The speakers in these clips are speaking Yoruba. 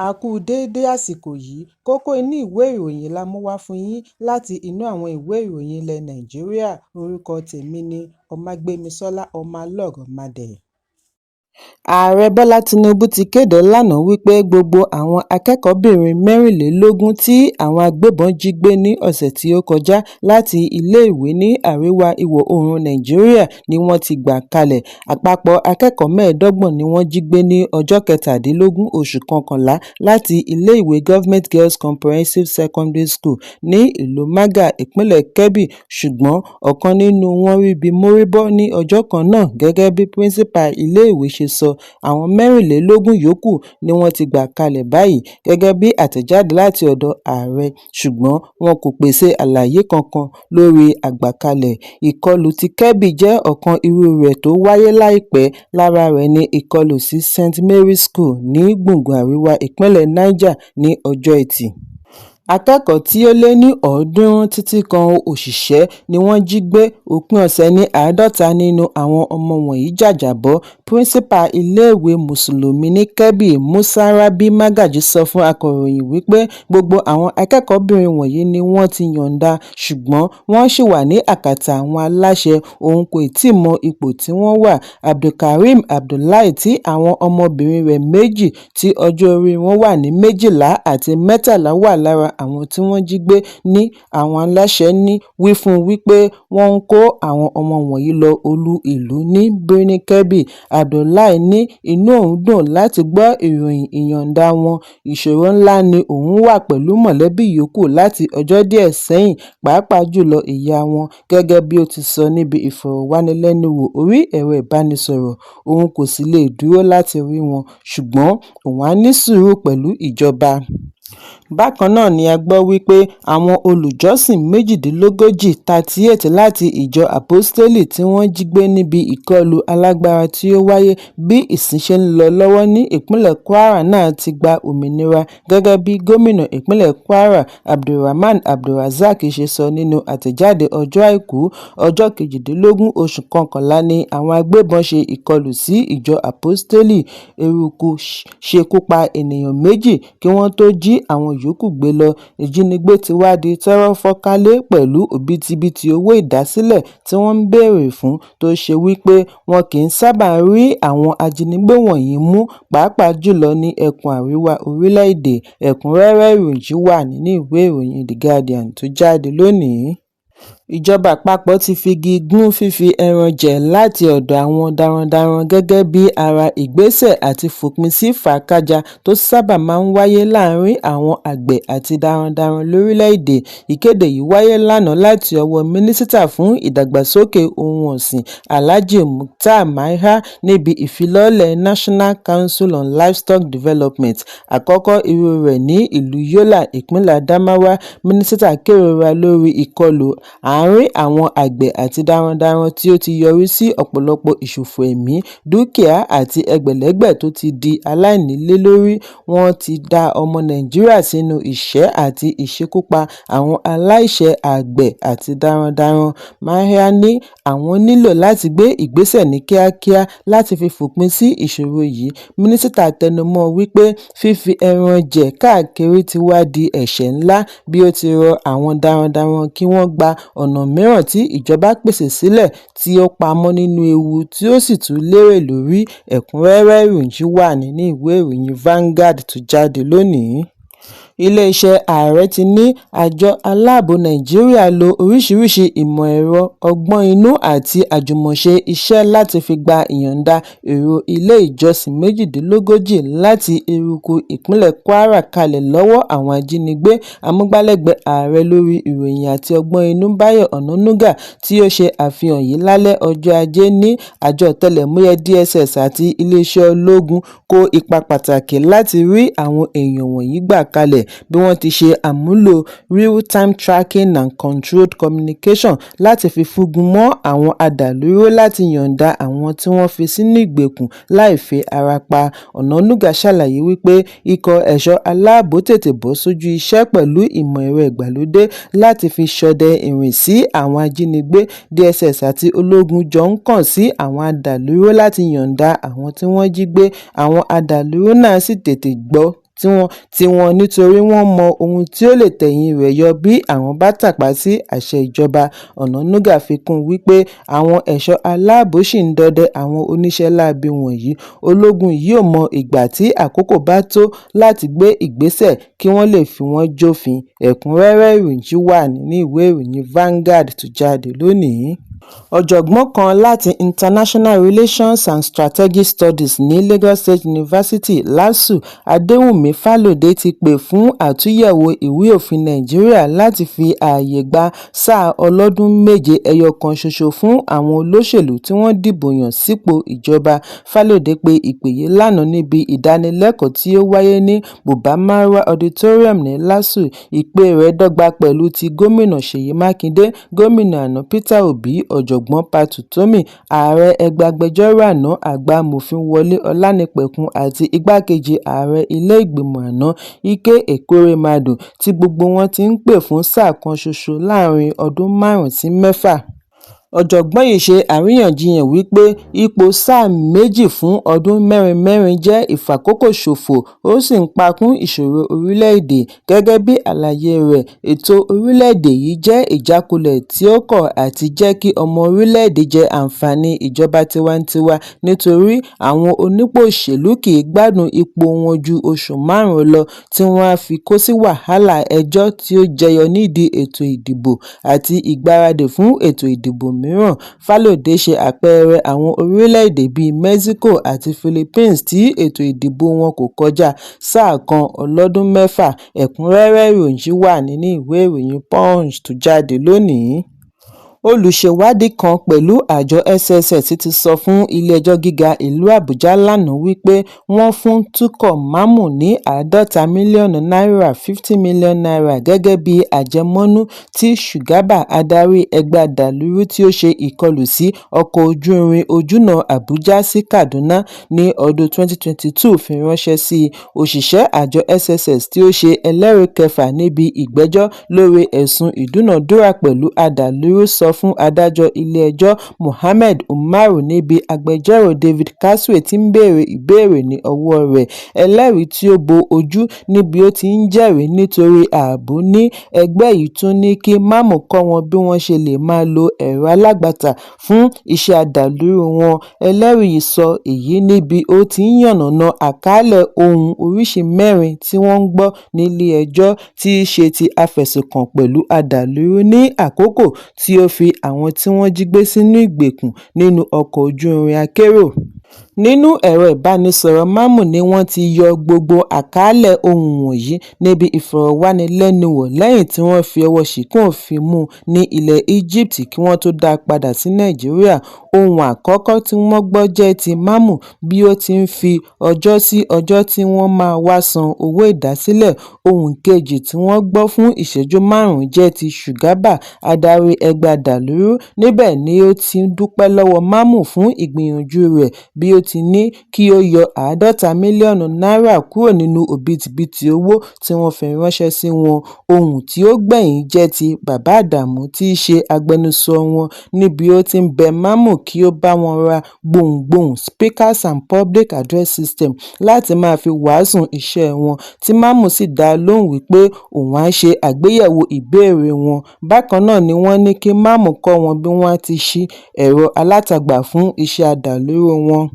A kú déédé àsìkò yìí. Kókó inú ìwé ìròyìn la mú wá fún yín láti inú àwọn ìwé ìròyìn ilẹ̀ Nàìjíríà. Orúkọ tèmi ni Ọmágbémisọ́lá Ọmọlọ́rọ̀mádé. Ààrẹ Bọ́lá Tinubu ti kéde lánàá wípé gbogbo àwọn akẹ́kọ̀ọ́bìnrin 24 tí àwọn agbébọn jí gbé ní ọ̀sẹ̀ tí ó kọjá láti iléèwé ní àríwá ìwọ̀-oòrùn Nàìjíríà ni wọ́n ti gbà kalẹ̀. Àpapọ̀ akẹ́kọ̀ọ́ 25 ni wọ́n jí gbé ní ọjọ́ 17 oṣù kọkànlá láti iléèwé Government Girls Comprehensive Secondary School ní ìlú Maga, ìpínlẹ̀ Kebbi, ṣùgbọ́n ọ̀kan nínú wọn ríbi mórí bọ́ ní ọjọ́ kan náà gẹ́gẹ́ bí píríńsípà iléèwé ṣe sọ. Àwọn 24 yòókù ni wọ́n ti gbà kalẹ̀ báyìí gẹ́gẹ́ bí àtẹ̀jáde láti ọ̀dọ̀ ààrẹ, ṣùgbọ́n wọn kò pèsè àlàyé kankan lórí àgbàkalẹ̀. Ìkọlù ti Kebbi jẹ́ ọ̀kan irú rẹ̀ tó wáyé láìpẹ́ lára rẹ̀ ní ìkọlù sí St Mary's School ní gbùngbùn àríwá ìpínlẹ̀ Niger ní ọjọ́ Ẹtì. Akẹ́kọ̀ọ́ tí ó lé ní 300 títí kan òṣìṣẹ́ ni wọ́n jí gbé. Òpin ọ̀sẹ̀ ní 50 nínú àwọn ọmọ wọ̀nyí jàjàbọ́. Píríńsípà iléèwé Mùsùlùmí ní Kebbi, Musa Rabi Magaji, sọ fún akọ̀ròyìn wípé gbogbo àwọn akẹ́kọ̀ọ́bìnrin wọ̀nyí ni wọ́n ti yọ̀ǹda, ṣùgbọ́n wọ́n ṣì wà ní àkàtà àwọn aláṣẹ, òun kò tíì mọ ipò tí wọ́n wà. Abdulkarim Abdullahi, tí àwọn ọmọbìnrin rẹ̀ méjì tí ọjọ́ orí wọn wà ní 12 àti 13 wà lára àwọn tí wọ́n jí gbé, ní àwọn aláṣẹ ní wí fún wípé wọ́n ń kó àwọn ọmọ wọ̀nyí lọ olú-ìlú ní Birnin Kebbi. Abdullahi ní inú òun dùn láti gbọ́ ìròyìn ìyọ̀ǹda wọn, ìṣòro ńlá ni òun wà pẹ̀lú mọ̀lẹ́bí yòókù láti ọjọ́ díẹ̀ sẹ́yìn, pàápàá jùlọ ìyá wọn, gẹ́gẹ́ bí ó ti sọ níbi ìfọ̀rọ̀wánilẹ́nuwò orí ẹ̀rọ ìbánisọ̀rọ̀, òun kò sì lè dúró láti rí wọn, ṣùgbọ́n òun á ní sùúrù pẹ̀lú ìjọba. Bákan náà ni a gbọ́ wípé àwọn olùjọ́sìn 38 38 láti Ìjọ Àpọ́stélì tí wọ́n jí gbé níbi ìkọlù alágbára tí ó wáyé bí ìsìn ṣe ń lọ lọ́wọ́ ní ìpínlẹ̀ Kwara náà ti gba òmìnira gẹ́gẹ́ bí gómìnà ìpínlẹ̀ Kwara AbdulRahman AbdulRazaq ṣe sọ nínú àtẹ̀jáde ọjọ́ Àìkú. Ọjọ́ 18 oṣù kọkànlá ni àwọn agbébọn ṣe ìkọlù sí Ìjọ Àpọ́stélì Eruku, ṣekú pa ènìyàn méjì kí wọ́n tó jí àwọn yòókù gbé lọ. Ìjínigbé ti wá di tọ́rọ́ fọ́nkálé pẹ̀lú òbítíbitì owó ìdásílẹ̀ tí wọ́n ń béèrè fún, tó ṣe wípé wọn kì í sábà rí àwọn ajínigbé wọ̀nyí mú, pàápàá jùlọ ní ẹkùn àríwá orílẹ̀-èdè. Ẹ̀kúnrẹ́rẹ́ ìròyìn yìí wà nínú ìwé ìròyìn The Guardian tó jáde lónìí. Ìjọba àpapọ̀ ti figi gún fífi ẹran jẹ láti ọ̀dọ̀ àwọn darandaran gẹ́gẹ́ bí ara ìgbésẹ̀ àti fòpin sí fàákájaa tó sábà máa ń wáyé láàárín àwọn àgbẹ̀ àti darandaran lórílẹ̀-èdè. Ìkéde yìí wáyé lánàá láti ọwọ́ Mínísítà fún Ìdàgbàsókè Ohun Ọ̀sìn, Alhaji Mukhtar Maihar, níbi ìfilọ́lẹ̀ National Council on Livestock Development àkọ́kọ́ irú rẹ̀ ní ìlú Yola, ìpínlẹ̀ Adamawa. Mínísítà kérora lórí ìkọlù àárín àwọn àgbẹ̀ àti darandaran tí ó ti yọrí sí ọ̀pọ̀lọpọ̀ ìṣòfò ẹ̀mí, dúkìá àti ẹgbẹ̀lẹ́gbẹ̀ tó ti di aláìnílé lórí. Wọ́n ti da ọmọ Nàìjíríà sínú ìṣẹ́ àti ìṣekúpa àwọn aláìṣẹ̀ àgbẹ̀ àti darandaran. Maihar ní àwọn nílò láti gbé ìgbésẹ̀ ní kíákíá láti fi fòpin sí ìṣòro yìí. Mínísítà tẹnumọ́ wípé fífi ẹran jẹ káàkiri ti wá di ẹ̀ṣẹ̀ ńlá, bí ó ti rọ àwọn darandaran kí wọ́n gba ọ̀nà mìíràn tí ìjọba pèsè sílẹ̀ tí ó pamọ́ nínú ewu tí ó sì tún lérè lórí. Ẹ̀kúnrẹ́rẹ́ ìròyìn yìí wà nínú ìwé ìròyìn Vanguard tó jáde lónìí. Iléeṣẹ́ Ààrẹ ti ní àjọ aláàbò Nàìjíríà lo oríṣiríṣi ìmọ̀ ẹ̀rọ, ọgbọ́n inú àti àjùmọ̀ṣe iṣẹ́ láti fi gba ìyọ̀ǹda èrò ilé ìjọsìn 38 láti Eruku, ìpínlẹ̀ Kwara kalẹ̀ lọ́wọ́ àwọn ajínigbé. Amúgbálẹ́gbẹ̀ẹ́ Ààrẹ lórí ìròyìn àti ọgbọ́n inú Báyọ̀ Ọ̀nànúgà tí ó ṣe àfihàn yìí lálẹ́ ọjọ́ Ajé ní àjọ ọ̀tẹlẹ̀múyẹ́ DSS àti iléeṣẹ́ ológun kó ipa pàtàkì láti rí àwọn èèyàn wọ̀nyí gbà kalẹ̀ bí wọ́n ti ṣe àmúlò Real-Time Tracking and Controlled Communication láti fi fúngun mọ́ àwọn adàlúrú láti yọ̀ǹda àwọn tí wọ́n fi sínú ìgbèkùn láì fi ara pa. Ọ̀nànúgà ṣàlàyé wípé ikọ̀ ẹ̀ṣọ́ aláàbò tètè bọ́ sójú iṣẹ́ pẹ̀lú ìmọ̀ ẹ̀rọ ìgbàlódé láti fi ṣọdẹ ìrìn sí àwọn ajínigbé. DSS àti ológun jọ ń kàn sí àwọn adàlúrú láti yọ̀ǹda àwọn tí wọ́n jí gbé, àwọn adàlúrú náà sì tètè gbọ́. tiwọn nítorí wọ́n mọ ohun tó lè tẹ̀yìn rẹ̀ yọ bí àwọn bá tàpá sí àṣẹ ìjọba. Onáńgá fi kún un wípé àwọn ẹ̀ṣọ́ aláàbò ṣì ń dọdẹ àwọn oníṣẹ́ láabi wọ̀nyí. Ológun yìí ò mọ ìgbà tí àkókò bá tó láti gbé ìgbésẹ̀ kí wọ́n lè fi wọ́n jófin. Ẹ̀kúnrẹ́rẹ́ ìròyìn yìí wà nínú ìwé ìròyìn Vanguard tó jáde lónìí. Ọ̀jọ̀gbọ́n kan láti International Relations and Strategic Studies ní Lagos State University (LASU), Adéwùnmí Falodé, ti pè fún àtúnyẹ̀wò ìwé òfin Nàìjíríà láti fi ààyè gba sáà ọlọ́dún méje ẹyọ kan ṣoṣo fún àwọn olóṣèlú tí wọ́n dìbò yàn sípò ìjọba. Falodé pe ìpè yìí lánàá níbi ìdánilẹ́kọ̀ọ́ tí ó wáyé ní Buba Marwa Auditorium ní LASU. Ìpè rẹ̀ dọ́gba pẹ̀lú ti Gómìnà Ṣèyí Mákindé, Gómìnà àná Peter Obi, Ọ̀jọ̀gbọ́n Pat Utomi, Ààrẹ Ẹgbẹ́ Agbẹjọ́rò àná, Àgbà Amòfin Wọlé Ọlánìpẹ̀kun àti Igbákejì Ààrẹ Ilé Ìgbìmọ̀ àná Ike Ekweremadu, tí gbogbo wọn ti ń pè fún sáà kan ṣoṣo láàárín ọdún márùn-ún sí mẹ́fà. Ọ̀jọ̀gbọ́n yìí ṣe àríyànjiyàn wípé ipò sáà méjì fún ọdún mẹ́rin mẹ́rin jẹ́ ìfàkókòṣòfò ó sì ń pakún ìṣòro orílẹ̀-èdè. Gẹ́gẹ́ bí àlàyé rẹ̀, ètò orílẹ̀-èdè yìí jẹ́ ìjákulẹ̀ tí ó kọ̀ àti jẹ́ kí ọmọ orílẹ̀-èdè jẹ àǹfààní ìjọba tiwantiwa nítorí àwọn onípò òṣèlú kì í gbádùn ipò wọn ju oṣù márùn-ún lọ tí wọ́n á fi kó sí wàhálà ẹjọ́ tí ó jẹyọ nídìí ètò ìdìbò àti ìgbáradì fún ètò ìdìbò mìíràn. Falodé ṣe àpẹẹrẹ àwọn orílẹ̀-èdè bíi Mexico àti Philippines tí ètò ìdìbò wọn kò kọjá sáà kan ọlọ́dún mẹ́fà. Ẹ̀kúnrẹ́rẹ́ ìròyìn yìí wà nínú ìwé ìròyìn Punch tó jáde lónìí. Olùṣèwádìí kan pẹ̀lú àjọ SSS ti sọ fún Ilé-ẹjọ́ Gíga ìlú Àbújá lánàá wípé wọ́n fún Túkọ̀ Mámù ní 50 mílíọ̀nù náírà ₦50 million gẹ́gẹ́ bí àjẹmọ́nú tí Shugaba, adarí ẹgbẹ́ adàlúrú tí ó ṣe ìkọlù sí ọkọ̀ ojú irin ojúnà Àbújá sí Kaduna ní ọdún 2022 fi ránṣẹ́ sí. Òṣìṣẹ́ àjọ SSS tí ó ṣe ẹlẹ́rìí kẹfà níbi ìgbẹ́jọ́ lórí ẹ̀sùn ìdúnàádúrà pẹ̀lú adàlúrú sọ fún adájọ́ ilé-ẹjọ́ Mohammed Umaru níbi agbẹjọ́rò David Kaswe ti ń béèrè ìbéèrè ní ọwọ́ rẹ̀. Ẹlẹ́rìí tí ó bo ojú níbi ó ti ń jẹ́rìí nítorí ààbò ní ẹgbẹ́ yìí tún ní kí Mámù kọ́ wọn bí wọ́n ṣe lè máa lo ẹ̀rọ alátagbà fún iṣẹ́ adàlúrú wọn. Ẹlẹ́rìí yìí sọ èyí níbi ó ti ń yànnàná àkàálẹ̀ ohun oríṣìí mẹ́rin tí wọ́n gbọ́ nílé-ẹjọ́ tí í ṣe ti afẹ̀sùnkàn pẹ̀lú adàlúrú ní àkókò tí ó fi àwọn tí wọ́n jí gbé sínú ìgbèkùn nínú ọkọ̀ ojú irin akérò. Nínú ẹ̀rọ ìbánisọ̀rọ̀ Mámù ni wọ́n ti yọ gbogbo àkàálẹ̀ ohun wọ̀nyí níbi ìfọ̀rọ̀wánilẹ́nuwò lẹ́yìn tí wọ́n fi ọwọ́ ṣìkún òfin mú un ní ilẹ̀ Egypt kí wọ́n tó dá a padà sí Nàìjíríà. Ohun àkọ́kọ́ tí wọ́n gbọ́ jẹ́ ti Mámù bí ó ti ń fi ọjọ́ sí ọjọ́ tí wọ́n máa wá san owó ìdásílẹ̀. Ohun kejì tí wọ́n gbọ́ fún ìṣẹ́jú márùn-ún jẹ́ ti Shugaba, adarí ẹgbẹ́ adàlúrú. Níbẹ̀ ni ó ti ń dúpẹ́ lọ́wọ́ Mámù fún ìgbìyànjú rẹ̀ bí ó ti ní kí ó yọ 50 mílíọ̀nù náírà kúrò nínú òbítíbitì owó tí wọ́n fi ránṣẹ́ sí wọn. Ohun tí ó gbẹ̀yìn jẹ́ ti Bàbá Adamu tí í ṣe agbẹnusọ wọn níbi ó ti ń bẹ Mámù kí ó bá wọn ra gbohùngbohùn (speakers and public address system) láti máa fi wàásù iṣẹ́ wọn, tí Mámù sì dá a lóhùn wípé òun á ṣe àgbéyẹ̀wò ìbéèrè wọn. Bákan náà ni wọ́n ní kí Mámù kọ́ wọn bí wọ́n á ti ṣí ẹ̀rọ alátagbà fún iṣẹ́ adàlúrú wọn.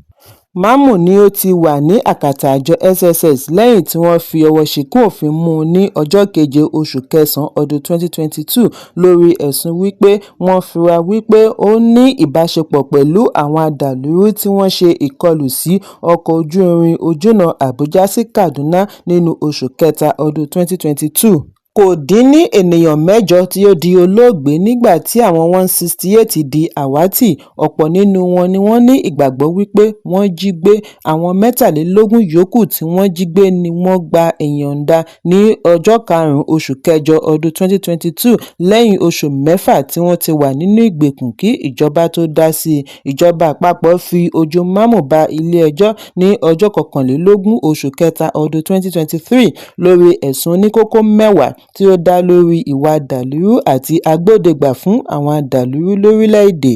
Mámù ni ó ti wà ní akátá àjọ SSS lẹ́yìn tí wọ́n fi ọwọ́ ṣìkún òfin mú un ní ọjọ́ keje oṣù kẹsàn-án ọdún 2022 lórí ẹ̀sùn wípé wọ́n fura wípé ó ní ìbáṣepọ̀ pẹ̀lú àwọn adàlúrú tí wọ́n ṣe ìkọlù sí ọkọ̀ ojú irin ojúnà Àbújá sí Kaduna nínú oṣù kẹta ọdún 2022. Kò dín ní ènìyàn mẹ́jọ tí ó di olóògbé nígbà tí àwọn 168 di àwátì, ọ̀pọ̀ nínú wọn ni wọ́n ní ìgbàgbọ́ wípé wọ́n jí gbé. Àwọn 23 yòókù tí wọ́n jí gbé ni wọ́n gba ìyọ̀ǹda ní ọjọ́ 5 oṣù kẹjọ ọdún 2022 lẹ́yìn oṣù mẹ́fà tí wọ́n ti wà nínú ìgbèkùn kí ìjọba tó dá sí i. Ìjọba àpapọ̀ fi ojú Mámù ba ilé-ẹjọ́ ní ọjọ́ 21 oṣù kẹta ọdún 2023 lórí ẹ̀sùn oníkókó mẹ́wàá tí ó dá lórí ìwà adàlúrú àti agbódegbà fún àwọn adàlúrú lórílẹ̀-èdè.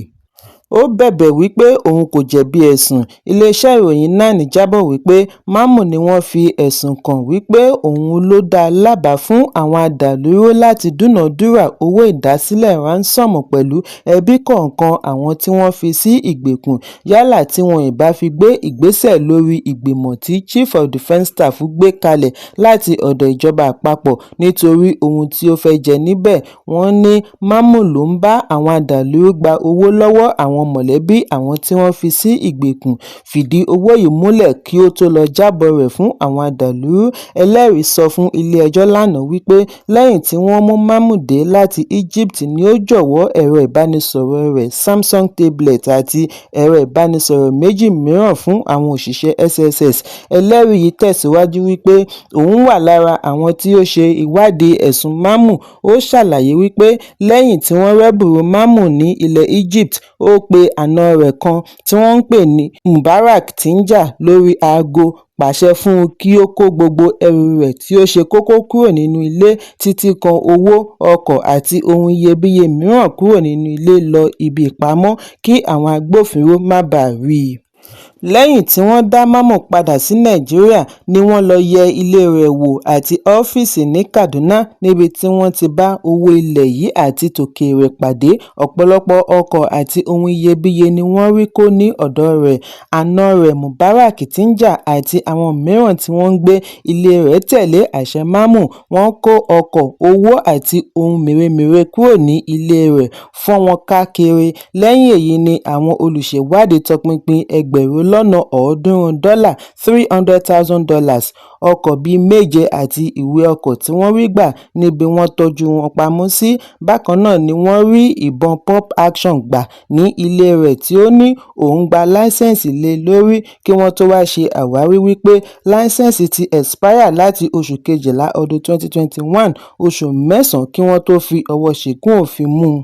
Ó bẹ̀bẹ̀ wípé òun kò jẹ̀bi ẹ̀sùn. Iléeṣẹ́ ìròyìn NAN jábọ̀ wípé Mamman ni wọ́n fi ẹ̀sùn kàn wípé òun ló dá lábàá fún àwọn adàlúrú láti dúnàádúrà owó ìdásílẹ̀ ransom pẹ̀lú ẹbí kọ̀ọ̀kan àwọn tí wọ́n fi sí ìgbèkùn, yálà tí wọn ìbá fi gbé ìgbésẹ̀ lórí ìgbìmọ̀ tí Chief of Defence Staff gbé kalẹ̀ láti ọ̀dọ̀ ìjọba àpapọ̀ nítorí ohun tí ó fẹ́ jẹ níbẹ̀. Wọ́n ní Mamman ló ń bá àwọn adàlúrú gba owó lọ́wọ́ àwọn mọ̀lẹ́bí àwọn tí wọ́n fi sí ìgbèkùn, fìdí owó yìí múlẹ̀ kí ó tó lọ́ọ́ jábọ̀ rẹ̀ fún àwọn adàlúrú. Ẹlẹ́rìí sọ fún ilé-ẹjọ́ lánàá wípé lẹ́yìn tí wọ́n mú Mamman dé láti Egypt ni ó jọ̀wọ́ ẹ̀rọ ìbánisọ̀rọ̀ rẹ̀ Samsung tablet àti ẹ̀rọ ìbánisọ̀rọ̀ méjì mìíràn fún àwọn òṣìṣẹ́ SSS. Ẹlẹ́rìí yìí tẹ̀síwájú wípé òun wà lára àwọn tí ó ṣe ìwádìí ẹ̀sùn Mamman. Ó ṣàlàyé wípé lẹ́yìn tí wọ́n rẹ́bùrú Mamman ní ilẹ̀ Egypt, ó pe àna rẹ̀ kan tí wọ́n ń pè ní Mubarak Tinja lórí aago, pàṣẹ fún un kí ó kó gbogbo ẹrù rẹ̀ tí ó ṣe kókó kúrò nínú ilé, títí kan owó, ọkọ̀ àti ohun iyebíye mìíràn kúrò nínú ilé lọ ibi ìpamọ́ kí àwọn agbófinró má bàa rí i. Lẹ́yìn tí wọ́n dá Mamman padà sí Nàìjíríà ni wọ́n lọ́ọ́ yẹ ilé rẹ̀ wò àti ọ́fíìsì ní Kaduna níbi tí wọ́n ti bá owó ilé yìí àti tòkèèrè pàdé. Ọ̀pọ̀lọpọ̀ ọkọ̀ àti ohun iyebíye ni wọ́n rí kó ní ọ̀dọ̀ rẹ̀. Àna rẹ̀ Mubarak Tinja àti àwọn mìíràn tí wọ́n ń gbé ilé rẹ̀ tẹ̀lé àṣẹ Mamman. Wọ́n kó ọkọ̀, owó àti ohun mèremère kúrò ní ilé rẹ̀, fọ́n wọn káàkiri. Lẹ́yìn èyí ni àwọn olùṣèwádìí tọpinpin ẹgbẹ̀rún lọ́nà 300 dọ́là $300,000, ọkọ̀ bíi méje àti ìwé ọkọ̀ tí wọ́n rí gbà níbi wọ́n tọ́jú wọn pamọ́ sí. Bákan náà ni wọ́n rí ìbọn pump action gbà ní ilé rẹ̀ tí ó ní òun gba láńsẹ̀ǹsì lé lórí kí wọ́n tóó wáá ṣe àwárí wípé láńsẹ̀ǹsì ti expire láti oṣù kejìlá ọdún 2021, oṣù mẹ́sàn-án kí wọ́n tóó fi ọwọ́ ṣìnkún òfin mú un.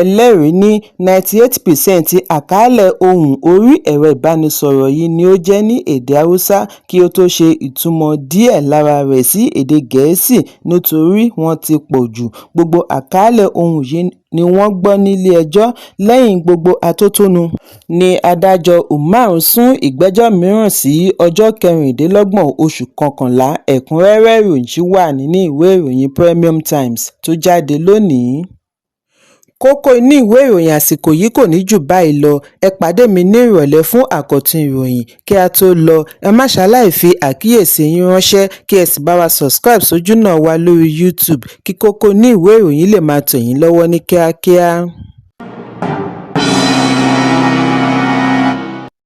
Ẹlẹ́rìí ní 98 percent àkàálẹ̀ ohùn orí ẹ̀rọ ìbánisọ̀rọ̀ yìí ni ó jẹ́ ní èdè Haúsá kí ó tóó ṣe ìtumọ̀ díẹ̀ lára rẹ̀ sí èdè Gẹ̀ẹ́sì nítorí wọ́n ti pọ̀ jù. Gbogbo àkàálẹ̀ ohùn yìí ni wọ́n gbọ́ nílé-ẹjọ́. Lẹ́yìn gbogbo atótónu ní adájọ́ Umar sún ìgbẹ́jọ́ mìíràn sí ọjọ́ 26 oṣù kọkànlá. Ẹ̀kúnrẹ́rẹ́ ìròyìn ṣì wà nínú ìwé ìròyìn Premium Times tó jáde lónìí. Kókó inú ìwé ìròyìn àsìkò yìí kò ní jù báyìí lọ. Ẹ pàdé mi ní ìrọ̀lẹ́ fún àkọ́tún ìròyìn. Kí a tó lọ, ẹ má ṣaláì fi àkíyèsí yín ránṣẹ́ kí ẹ sì bá wa subscribe sójúnà wa lórí YouTube kí kókó inú ìwé ìròyìn lè máa tẹ̀ yín lọ́wọ́ ní kíákíá.